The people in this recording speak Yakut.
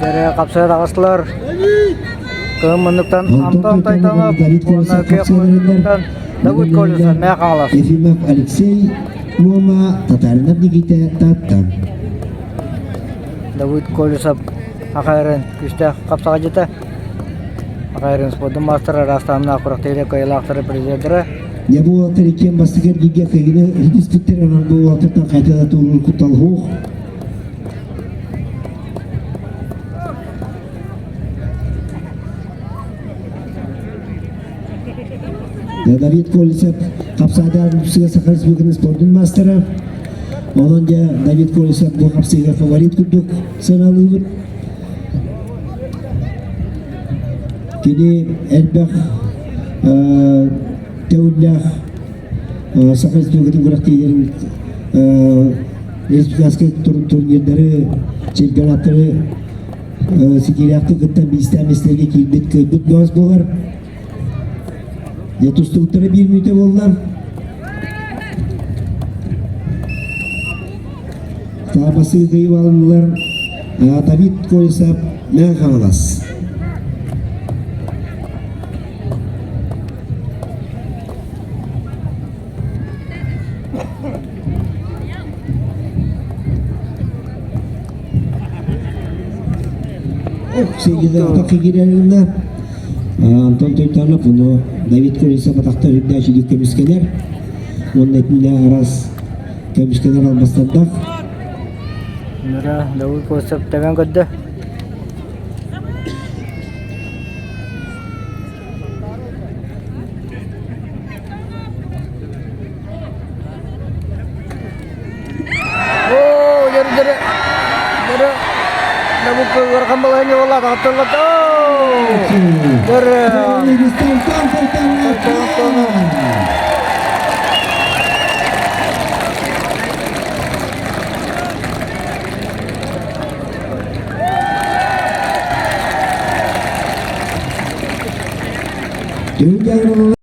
Дэрэ хапсыга таҕыстылар. Кыһын муннуктан Антон Антон Тойтонов Тойтонов Давид уонна Колесов Күөх муннуктан Давыд Колесов Мээх Хаҥалас. Ефимов Алексей Муома Татаринов Никита Таатта. Давыд Колесов Ахайрын күүстээх хапсаҕайдьыта. Ахайрын спордун маастара араастааннаах күрэхтэһиилэр кыайыылаахтара призердара. Дьэ бу уолаттар иккиэн бастакы эргииргэ кыайыыны ситиспиттэр, онон бу уолаттартан хайда да туоруур куттал суох. Давид Колесов хапсаайдаах выпуска Саха Республикатын спордун маастара. Онон дьэ Давид Колесов бу хапсыыга фаворит курдук сыаналыыбыт. Кини элбэх төгүллээх Саха Республикатын күрэхтэһиилэрин республиканскай турнирдары, чемпионаттары ситиилээхтик кыттан биистээн миэстэлэргэ киирбит кыайбыт бөҕөс буолар. Дьэ тустубуттара биир мүнүүтэ буолла. Таабасы кыайып алыннылар Давид Колесов Мэҥэ Хаҥалас. Сергей Антон Тойтонов, ону Давид Колесов атахтар үрдээх үчүгэй көмүскэнэр. Уонна итиннэ араас көмүскэнэр албастардаах. Нара Давид Колесов тэбэн көрдө. Оо, дөрү-дөрү, дөрү, Давыд ыарахан балаһыанньа буолла, атаҕатталлар. Дөрү. Түһүлгэ